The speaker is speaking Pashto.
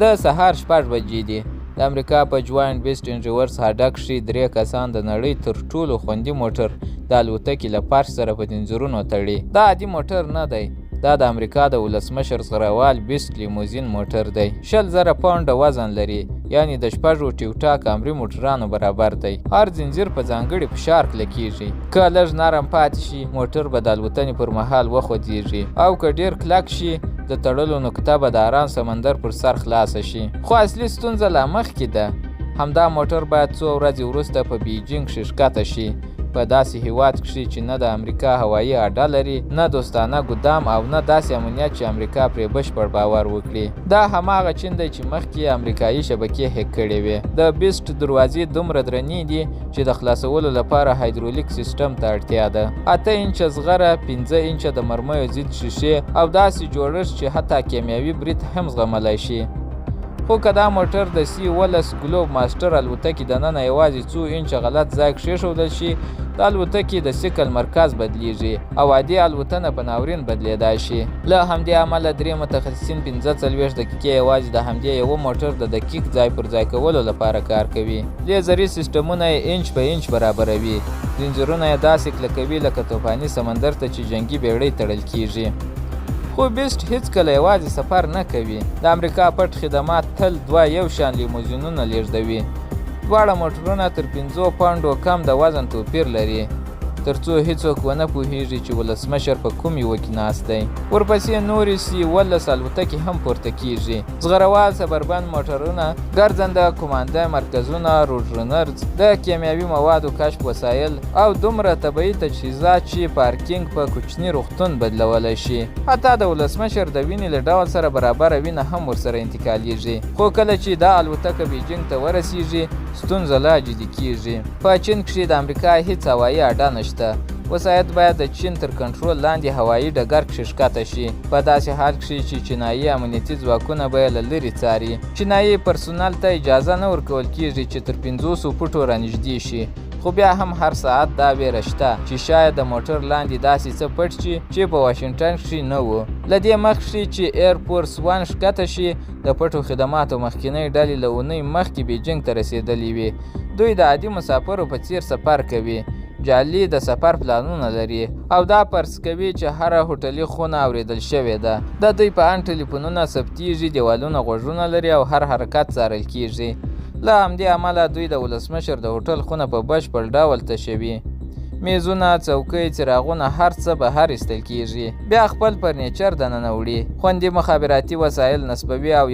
د سهار 6 بجې دي. د امریکا په جوائنټ بیس اینډریورس هډه کښې 3 کسان د نړۍ تر ټولو خوندي موټر د الوتکې له فرش سره په ځنځیرونو تړي. دا عادي موټر نه دی، دا د امریکا د ولسمشر زغروال بیسټ لیموزین موټر دی. 20,000 پاونډه وزن لري، یعنی د 6 ټیوټا کامري موټرانو برابر دی. هر ځنځیر په ځانګړي فشار کلکیږي. که لږ نرم پاتې شي، موټر به د الوتنې پر مهال وخوځیږي، او که ډیر کلک شي، د تړلو نقطه به د ارام سمندر پر سر خلاصه شي. خو اصلي ستونزه لا مخکې ده. همدا موټر باید څو ورځې وروسته په بیجینګ کښې ښکته شي، په داسې هیواد کښې چې نه د امریکا هوایي اډه لري، نه دوستانه ګدام، او نه داسې امنیت چې امریکا پرې بشپړ باور وکړي. دا هماغه چین دی چې مخکې یې امریکایي شبکې هک کړې وې. د بیسټ دروازې دومره درنې دي چې د خلاصولو لپاره هایدرولیک سیستم ته اړتیا ده. 8 انچه زغره، 5 انچه د مرمیو ضد شیشې، او داسې جوړښت چې حتی کیمیاوي برید هم زغملی شي. خو که دا موټر د سی 17 ګلوب ماسټر الوتکې دننه یوازې څو انچه غلط ځای کښېښودل شي، د الوتکې د ثقل مرکز بدلیږي او عادي الوتنه په ناورین بدلېدای شي. له همدې امله 3 متخصصین 45 دقیقې یوازې د همدې یوه موټر د دقیق ځای پر ځای کولو لپاره کار کوي. لیزري سیستمونه یې انچ په انچ برابروي، ځنځیرونه یې داسې کلکوي لکه توپاني سمندر ته چې جنګي بیړۍ تړل کیږي. خو بیسټ هیڅکله یوازې سفر نه کوي. د امریکا پټ خدمات تل 2 یو شان لیموزینونه لیږدوي. دواړه موټرونه تر 5 پاونډو کم د وزن توپیر لري، تر څو هیڅوک ونه پوهیږي چې ولسمشر په کوم یوه کې ناست دی. ورپسې نورې سی 17 الوتکې هم پورته کیږي. زغروال سبربن موټرونه، ګرځنده قومانده مرکزونه، روډ رنرز، د کیمیاوي موادو کشف وسایل، او دومره طبیعي تجهیزات چې پارکینګ په کوچني روغتون بدلولی شي. حتی د ولسمشر د وینې له ډول سره برابره وینه هم ورسره انتقالیږي. خو کله چې دا الوتکه بیجینګ ته ورسیږي، ستونزه لا جدي کیږي. په چین کښې د امریکا هیڅ هوایي اډه نشته. وسایط باید د چین تر کنټرول لاندې هوایي ډګر کښې ښکته شي، په داسې حال کښې چې چینایي امنیتي ځواکونه به یې له لرې څاري. چینایي پرسونل ته اجازه نه ورکول کیږي چې تر 500 فوټو رانږدې شي، خو بیا هم هر ساعت دا ویره شته چې شاید د موټر لاندې داسې څه پټ شي چې په واشنګټن کښې نه و. له دې مخکې چې ایر فورس 1 ښکته شي، د پټو خدماتو مخکینۍ ډلې له اونۍ مخکې بیجینګ ته رسېدلې وې. دوی د عادي مسافرو په څیر سفر کوي، جعلي د سفر پلانونه لري، او دا فرض کوي چې هره هوټلي خونه اورېدل شوې ده. د دوی په اند ټلیفونونه ثبتیږي، دیوالونه غوږونه لري، او هر حرکت څارل کیږي. له همدې امله دوی د ولسمشر د هوټل خونه په بشپړ ډول تشوي. میزونه، څوکۍ، څراغونه، هر څه بهر ایستل کیږي. بیا خپل فرنیچر دننه وړي، خوندي مخابراتي وسایل نصبوي او